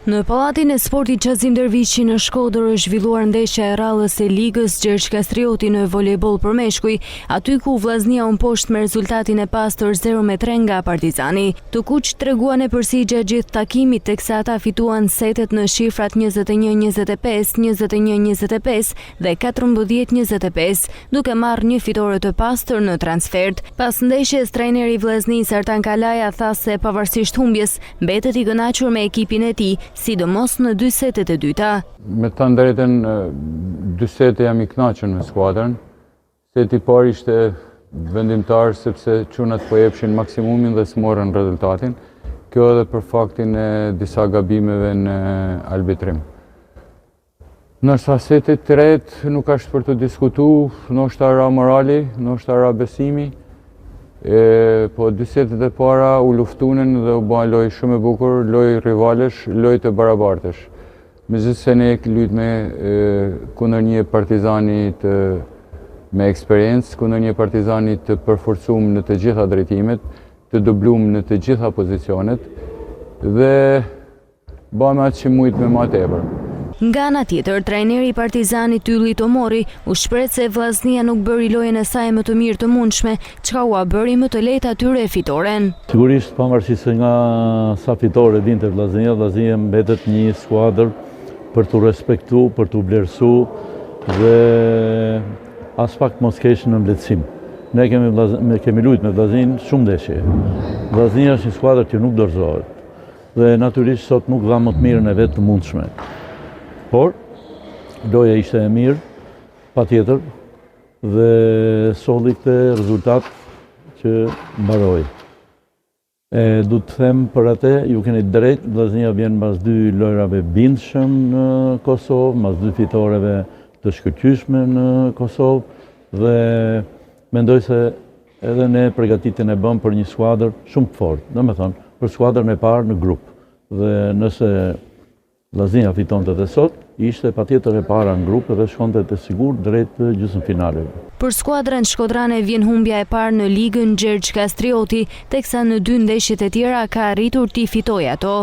Në Pallatin e Sportit Qazim Dervishi në Shkodër është zhvilluar ndeshja e radhës e Ligës Gjergj Kastrioti në volejboll për meshkuj, aty ku Vllaznia u mposht me rezultatin e pastër 0-3 nga Partizani. Të kuqtë treguan epërsi gjatë gjithë takimit, teksa ata fituan setet në shifrat 21-25, 21-25 dhe 14-25, duke marrë një fitore të pastër në transfertë. Pas ndeshjes, trajneri i Vllaznisë Artan Kalaja tha se pavarësisht humbjes, Mbetet i kënaqur me ekipin e tij, sidomos në dy setet e dyta. Me thënë drejtën, dy sete jam i kënaqur me skuadrën. Seti i parë ishte vendimtar sepse çunat po jepshin maksimumin dhe s'morën rezultatin. Kjo edhe për faktin e disa gabimeve në arbitrim. Ndërsa seti i tretë nuk është për të diskutu, ndoshta ra morali, ndoshta ra besimi, e, po dy setet e para u luftunën dhe u ba lojë shumë e bukur, lojë rivalësh, lojë të barabartësh. Megjithëse ne lujtme kundër një Partizani të me eksperiencë, kundër një Partizani të përforcum në të gjitha drejtimet, të dublum në të gjitha pozicionet, dhe Bëmë atë që mujtëm e ma tepër. Nga ana tjetër, trajneri i Partizanit Ylli Tomorri u shpreh se Vllaznia nuk bëri lojën e saj më të mirë të mundshme, çka ua bëri më të lehtë atyre fitoren. Sigurisht, pavarësisht se nga sa fitore vinte Vllaznia, Vllaznia mbetet një skuadër për t'u respektu, për t'u vlerësu dhe aspak mos kesh nënvlerësim. Ne kemi, kemi lujt me Vllazninë shumë ndeshje. Vllaznia është një skuadër që nuk dorëzohet. Dhe natyrisht sot nuk dha më të mirën e vet të mundshme. Por, loja ishte e mirë, patjetër, dhe solli këtë rezultat që mbaroi. E du të them për atë, ju keni drejt, Vllaznia vjen mbas dy lojrave bindshëm në Kosovë, mbas dy fitoreve të shkëlqyeshme në Kosovë dhe mendoj se Edhe ne përgatitjen e bëmë për një skuadër shumë të fortë, domethënë për skuadrën e parë në grup. Dhe nëse Vllaznia fitonte dhe sot, ishte patjetër e para në grup dhe shkonte të sigurt drejt gjysmëfinaleve. Për skuadrën shkodrane vjen humbja e parë në Ligën Gjergj Kastrioti, teksa në dy ndeshjet e tjera ka arritur t'i fitojë ato.